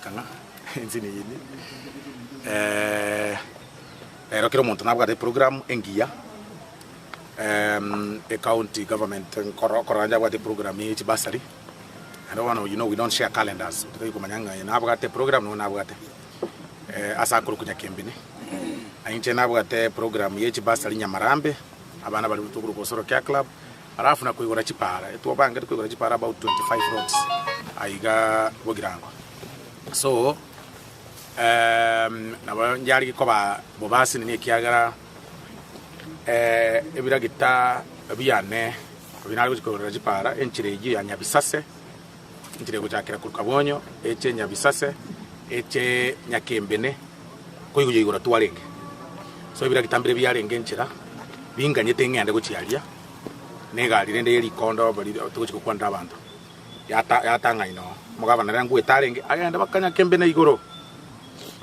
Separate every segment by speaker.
Speaker 1: goika ng'a ensinini rero kera omonto nabwate eprogram engiya ecounty government nkoro okorora njabwate eprogram ye chibasari naende bono you know we don't share calendars totari komanya ng'a oyo nabwate eprogram na oyo nabwate ase akorokwa Nyakembene. Na inche nabwate eprogram ye chibasari Nyamarambe, abana baria tokorokwa Osoro Care Club. Alafu na koigora chipara, etwabangete koigora chipara about 25 roads aiga Bogirango. So nabo njarenge koba bobasi nini ekiagera ebiragita biane ebi nare gochia koigorera chipara enchera eyio ya Nyabisase, enchera egochakera korwa Kabonyo eche Nyabisase eche Nyakembene koigwa igoro twarenge. So ebiragita mbire biarenge enchera binganyete ng'ende gochia aria. Na egari rende ye rikondo baria togochia gokwanera abanto, yata yatang'aina oo. Omogabana ere ngwete arenge, agende bakanya kembe na igoro,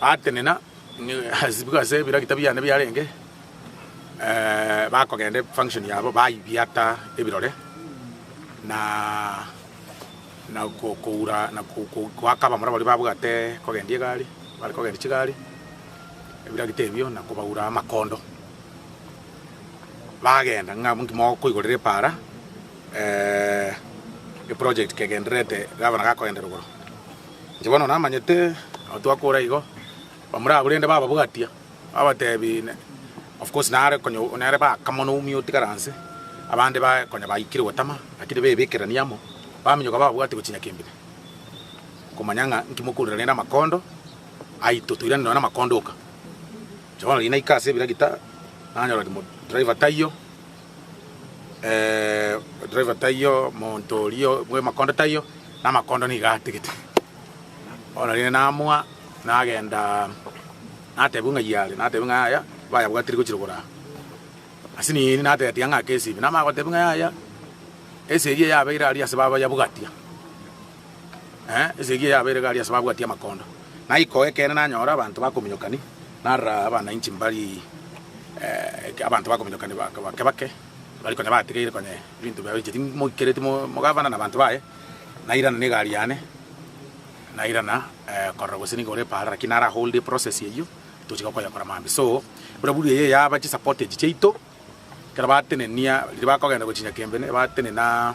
Speaker 1: atenena because ase ebiragita biane biarenge bakogenda efunction yabo baibiata ebirore na na ko koura na ko ko koaka abamura baria babwate kogendia egari, bare kogendia chigari, ebiragita ebio na kobaura amakondo. Bagenda ng'a nki mokoigorera epaara, eproject kegendererete gavana gakogenda rogoro. Inche bono namanyete nabo twakora igo, bamura abwo rende bababwatia, babatebi ne of course nare konya nere baka mono umia otigare anse, abande ba konya baikire gotama, lakini bebekerania amo, baminyoka bababwatia gochia Nyakembene, komanya ng'a nki mokorera rende amakondo aito toirane nonya na amakondo oka. Inche bono riria naika ase ebiragita, nanyora mo driver taiyo, driver taiyo, monto oria bwa amakondo taiyo, na amakondo nigo atigete. Bono rende namoa, nagenda natebiwa ng'a are, natebiwa ng'a yaya, bayabwatire gochia rogoro aa. Ase nini nateba tiga ng'ake esimu, namanya gotebiwa ng'a yaya, esegi eye yabeire aria ase babayabwatia. Esegi eye yabeire iga aria ase babwatia amakondo. Naika oo ekeene nanyora abanto bakominyokani, narora abananchi mbari abanto bakominyokani bake bake, baria konya batigaire konya ebinto biabo inche timoikereti omogavana na abanto baye, nairana na egari yane, nairana korora gose nigo ore epaara lakini nara hold eprocess eyio, tochia gokoyekora mambia. So, buraburi eye yaba chisupport echi chiaito. Ekero batenenia, riria bakogenda gochia Nyakembene, batenena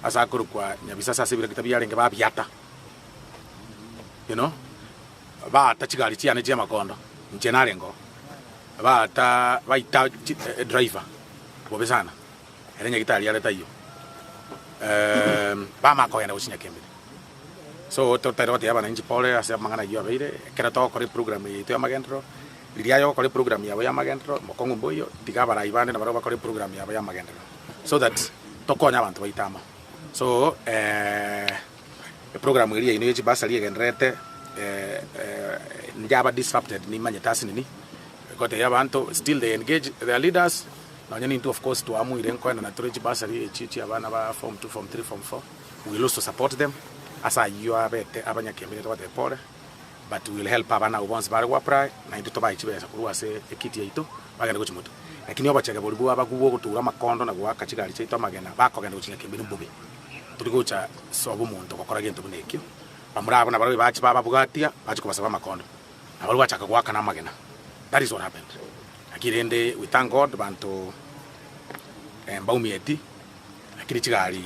Speaker 1: ase akorokwa Nyabisasa ase ebiragita biarenge babiata, you know, baata chigari chiane chi'amakondo, inche narenge oo, baata baita chi edriver bobe sana, ere nyagitari are taiyo, bamanya kogenda gochia Nyakembene. So totari gotebia abananchi pore ase amang'ana ayio abeire, ekero togokora eprogram eye yaito y'amagenderero, Riria aye ogokora eprogram yabo y'amagenderero, mokong'u mboiyo, tiga abarai bande nabarabwo bakore eprogram yabo y'amagenderero so that tokonye abanto baito amo. So eprogram eria yaino ye chibasari egendererete njaba disrupted nimanyete ase nini, gotebia abanto still they engage their leaders, nonye nintwe of course twamuire nkoenana tore chibasari echi chia abana ba form two, form three, form four, we will also support them ase ayio abete abanyakembe tobatebia pore. But we will help abana abwo bonsi bare go apply na intwe tobae chibesa korwa ase ekiti yaito bagende gochia motwe. Lakini obochege boria bwaba bwo ogotura amakondo na goaka chigari chiaito amagena bakogenda gochia nyakembeni mbobe. Tori gocha sobo omonto gokora gento buna ekio. Bamura abwo nabarabwo bache bababwatia bache kobasaba amakondo. Nabarabwo bachaka goakana amagena. That is what happened. Lakini rende we thank God banto mbaumieti lakini chigari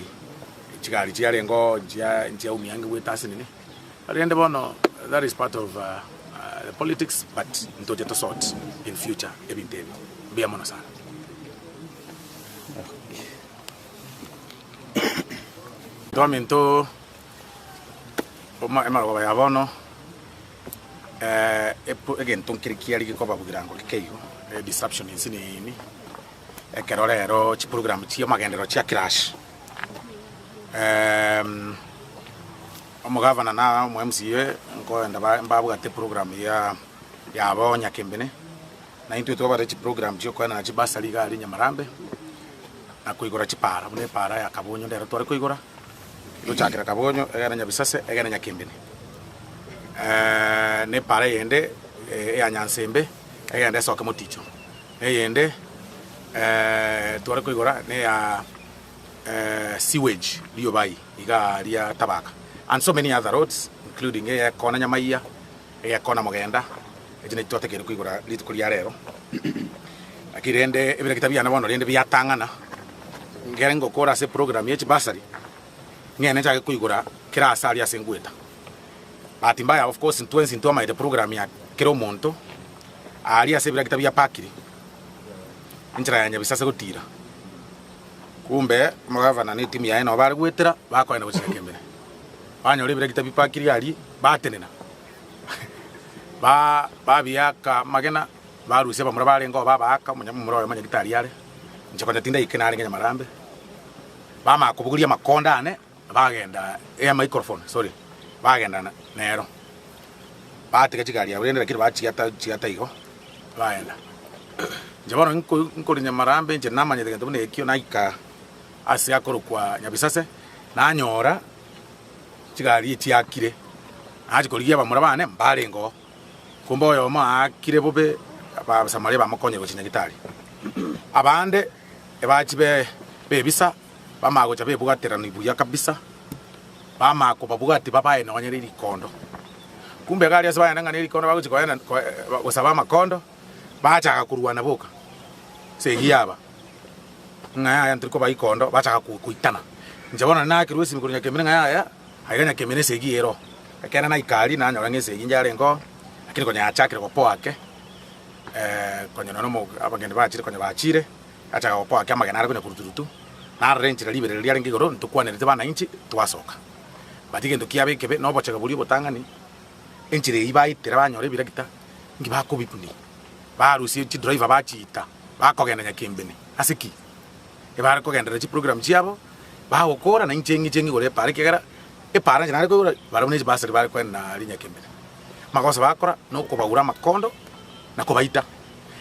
Speaker 1: chigari chiarenge oo nchia nchiaumia ange goeta ase nini. Rende bono that is part of the politics but ntoche to sort in future ebinto ebi. Mbuya mono sana. Twaminto emarogoba ya bono egento nkere kiaria gekoba bogirango gikeigo disruption ense nini ekero rero chiprogram chia amagenderero chia crash. Omogavana na omo MCA nkoenda ba mbabwate program ya yabo Nyakembene, na intwe twabwate chiprogram chia okoenana chibasari iga aria Nyamarambe, na koigora chipara buna epara ya Kabonyo ndero tware koigora, egochakera Kabonyo egende Nyabisase egende Nyakembene. Na epara eyende eya Nyansembe egende esoke Moticho, na eyende tware koigora na eya. Sewage rioba iga ria Tabaka and so many other roads. including eyekona Nyamaiya, eyekona Mogenda, echi nachi twatekeire koigora rituko ria rero. Lakini rende ebiregita biane bono rende biatang'ana, nkere ngokora ase eprogram ye chibasari, ng'ende nchake koigora kera ase aria ase ngoeta. Bahati mbaya of course intwensi ntwamaete program ya kera omonto, aria ase ebiregita bia pakiri, enchera ya Nyabisase gotira. Kumbe omogavana na etimu yaye nabo bare goetera, bakoenda gochia Nyakembene. Banyora ebiregita bipakiri aria, batenena, ba babiaka amagena, barusia abamura barenge oo babaaka, omonye omomura oyomo nyagitari are, inche konya tindaika narenge nyamarambe, bamanya kobogoria amakonda ane, bagenda eya microphone sorry, bagenda na nero. Batiga chigari abwo rende lakini bachiata chiata igo, bagenda. Inche bono nko nkori nyamarambe inche namanyete gento buna ekio naika ase akorokwa Nyabisase, nanyora chigari echiakire, nachia korigia abamura bane mbarenge oo, kumbe oyomo aakire bobe abasamaria bamokonyire gochia nyagitari. Abande ebachia be bebisa bamanya gocha bebwaterani buya kabisa, bamanya kobabwatia babae nonye ne rikondo. Kumbe iga aria ase bagenda ng'a ne rikondo bagochia koena gosaba amakondo, bachaka korwana boka, ase eyio yaba. Ng'a yaya ntori kobaa ikondo, bachaka koitana. Inche bono nakerwa esimi korwa Nyakembe ng'a yaya, aiga Nyakembe na esegi ere oo. Ekeene naika aria nanyora ng'a esegi njarenge oo, lakini konya yachakire gopoa ake, konya nonya omo abageni bachire konya bachire, yachaka gopoa ake amagena are konya koruturutu, narora enchera riberera riarenge igoro, ntokwanerete bananchi, twasoka. But egento kiabo ekebe, na obochege boria obotang'ani, enchera eyio baetera banyora ebiragita, inki bakobibuni, barusia chidriver bachiita, bakogenda Nyakembene. Ase ki? Ebare kogenderera chiprogram chiabo, bagokora na inche ng'iche ng'igore epaara ekiagera, epaara inche nare koigora, barabwo ne chibasari bare koenda aria Nyakembene. Amagoso bakora, na okobagura amakondo, na kobaita.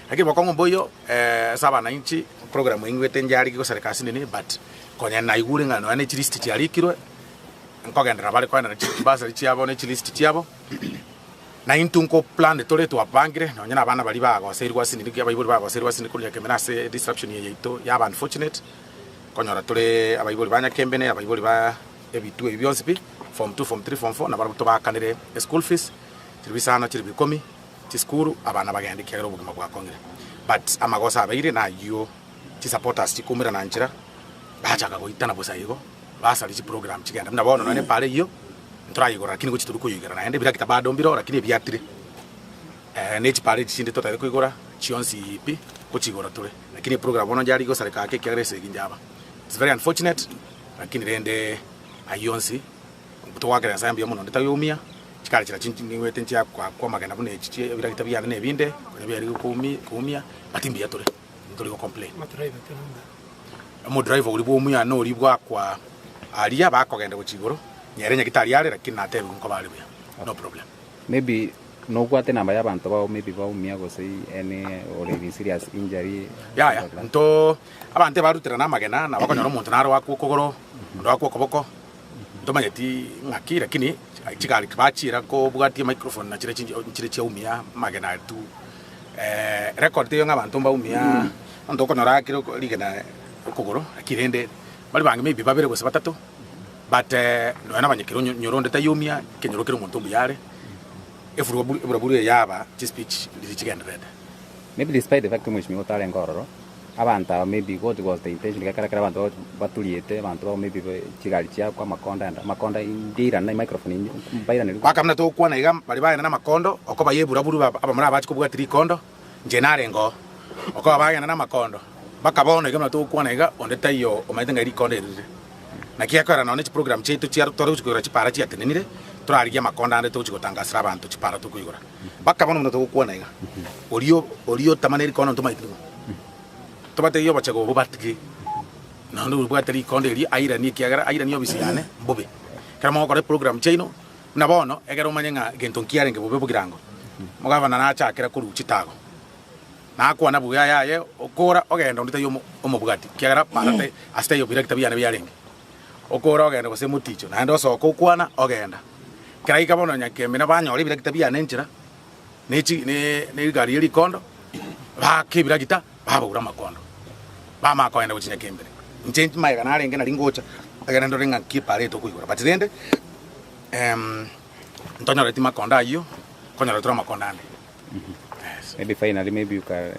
Speaker 1: Lakini bokong'u mboiyo, ase abananchi, program eyio ng'wete njarenge gosareka ase nini but, konya naigure ng'a nonya ne chilist chiarikirwe, nkogenderera bare koenana chibasari chiabo ne chilist chiabo, na intwe nko plan tore twabangire nonya na abana baria bagoseirwe ase nini abaibori bagoseirwe ase nini korwa Nyakembe na ase disruption eye yaito yaba unfortunate, konyora tore abaibori ba Nyakembe ne abaibori ba ebituo ebi bionsi pi, form two, form three, form four, nabarabwo tobakanere eschool fees, chiribu isano, chiribu ikomi, chisukuru abana bagende ekiagera obogima bwakong'ire. But amagoso abeire nayio chisupporters chikoumerana nchera, bachaka goitana bosa igo, basaria chiprogram chigende buna bono nonye epara eyio, ntorayigora lakini gochia tori koyoigera naende ebirakita bado mbiroo lakini ebiatire ne chipara echi chinde totagete koigora chionsi pi gochigora tore lakini eprogram bono nchari gosareka ake ekiagera esegi njaba. It's very unfortunate lakini rende ayio onsi togoakera Nyasaye mbuya mono onde tayoumia, chikari chiria chinchi ng'igwete nchiakoakwa amagena buna echi chie ebirakita biane na ebinde konya biarenge koumi koumia but mbuya tore ntori go complain. Omodriver oria bw'omuya noria bwakwa aria bakogenda gochia igoro, nyere nyagitari are lakini natebiwe nkoba are buya, no problem.
Speaker 2: Maybe nobwate enamba ya abanto bao maybe baumia gose any ore in serious injury
Speaker 1: Yaya, nto abanto ebaruterana amagena nabo okonyora omonto naro oakwa okogoro, onde oakwa okoboko, ntomanyeti ng'aki lakini chigari bachiira kobwatia microphone na chire nchire chiaumia amagena tu. Record teiyo ng'a abanto mbaumia, onto okonyora akire rigena okogoro, lakini rende baria bange maybe babere gose batato, but nonya na abanyekero nyora onde taiumia, ekenyoro kere omonto mbuya are, efurwa eburaburu eye yaba chispeech riria chigendererete.
Speaker 2: Maybe despite the fact omweshimiwa otarenge ororo, abanto aba maybe what was the intention gekera ekero abanto baturiete abanto babo maybe chigari chiakwa amakondo and amakondo ndiirana emicrophone eye mbairaneri.
Speaker 1: Mpaka buna togokwana iga, baria bagenda namakondo, okoba y'eburaburu abamura abache kobwatia rikondo, inche narenge oo. Okoba bagenda namakondo, mpaka bono iga buna togokwana iga, onde taiyo omanyete ng'a rikondo eri rire. Naki ekorera nonya ne chiprogram chiaito chia tore gochia koigora chipara chiatenenire, torarigie amakondo ande togochia gotangasera abanto chipara tokoigora. Mpaka bono buna togokwana iga, oria oria otamana erikondo ntomaeti nigo. Tobategie obochege obwo batige, naende obwate rikondo erio airanie ekiagera airanie obisi yane mbobe. Ekero mogokora eprogram chiaino, buna bono, ekero omanye ng'a gento nkiarenge bobe bogirango, omogavana nachakera korwa chitago, nakwana buya yaye okora ogenda onde taiyo omobwati, ekiagera parate ase taiyo birekita biane biarenge. Okora ogenda gose emoticho, naende osoka okwana ogenda. Ekero aika bono nyakemina banyora ebirekita biane enchera, ne chi ne ne rigari rie rikondo, baaka ebiragita, babaura amakondo, bamanya kogenda gochia nyakembere. Inche magega narenge nari ngocha, ekero ndore ng'a nki eparate okoigora but rende. Ntonyoreti makonda ayio, nkonyora tore amakonda ande. Yes.
Speaker 2: Maybe finally maybe you can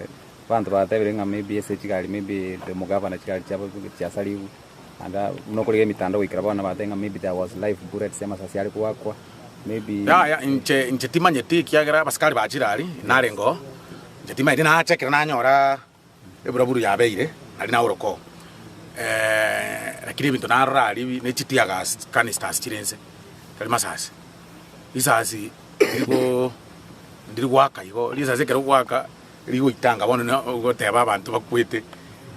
Speaker 2: abanto batebire ng'a maybe ase chigari maybe the omogavana chigari chiabo chiasarigwe and buna okorigia emitandao goikera bono batebire ng'a maybe there was live bullets amasasi are goakwa maybe
Speaker 1: Yaya inche inche timanyeti ekiagera abasikari bachire aria narenge oo, inche timanyeti nacha ekero nanyora eburaburu yabeire aria naoroka oo. Lakini ebinto narora aria ne chitear gas canisters chire inse tari masasi, risasi riko ndiri goaka igo, risasi ekero goaka rigoitanga bono na ogoteba abanto bakwete.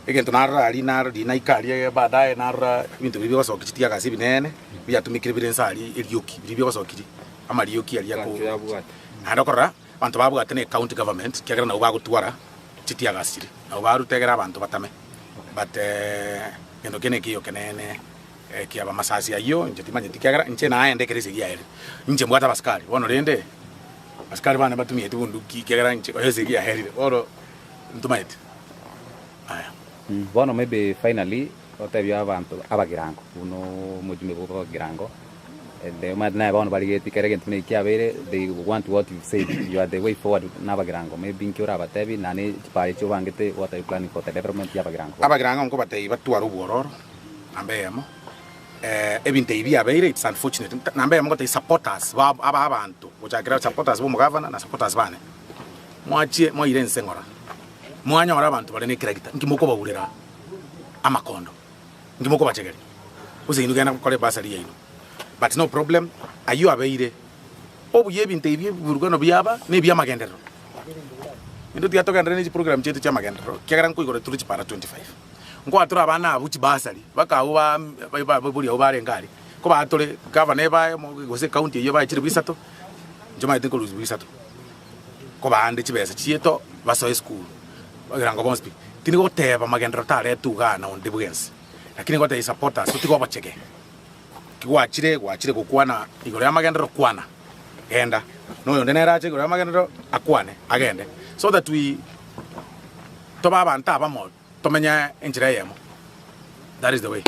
Speaker 1: Egento narora aria naro riria naika aria baadaye narora ebinto biria bigosokia chitear gas ebinene biatumekire bire inse aria erioki biria bigosokirie amarioki aria ako naende okorora abanto babwate na ecounty government ekiagera nabwo bagotwara chitear gas chiria, nabo barute egere abanto batame but egento kende ekiyo ekeneene ekiaba amasasi ayio inche timanyeti ekiagera inche naende ekero esegi yaerire, inche mbwate abasikari bono rende abasikari bane mbatumieti bunduki ekiagera inche esegi yaerire bono ntomanyeti aya.
Speaker 2: Bono maybe finally otebie abanto abagirango buna omojumbe bwa abagirango the omanyete naye bono barigetie kera egento buna eki kiabeire they want what you've said you are the way forward na abagirango maybe nki orabatebi naende chipara echi obangete what are you planning for the development ya abagirango bono.
Speaker 1: Abagirango nkobatebia batware obwororo namba eyemo, ebinto ebi biabeire it's unfortunate namba eyemo ngotebia supporters ba aba abanto gochakera supporters ba omogavana na supporters bane, mwachie mwaire ense ng'ora, mwanyora abanto bare na ekeragita nki mokobaurera amakondo, nki mokobachegeria? Gose inwe genda mokore ebasari yaino. But no problem, ayio abeire obuya ebinto ebi ebiburugano biaba na ebiamagenderero. Intwe tiga togenderere ne chiprogram chiaito chiamagenderero, ekiagera nkoigora tore chipara 25. Nkoa tore abana abwo chibasari, mpaka abwo ba abaibori abwo barenge aria, nkobaa tore gavana ebae gose ecounty eyio ebae chilifu isato, inche omanyete nkorwa chilifu isato. Kobaa chibesa chiaito basoe esukuru, ekerango bonsi pi. Tindi goteba magenderero taretwe igaa na onde bwensi, lakini ngotebia supporters totige obochege. Ki gwachire, gwachire gokwana igoro y'amagenderero kwana, genda. Na oyonde nere ache igoro y'amagenderero akwane, agende. So that we tobe abanto abamo, tomenye enchera eyemo. That is the way.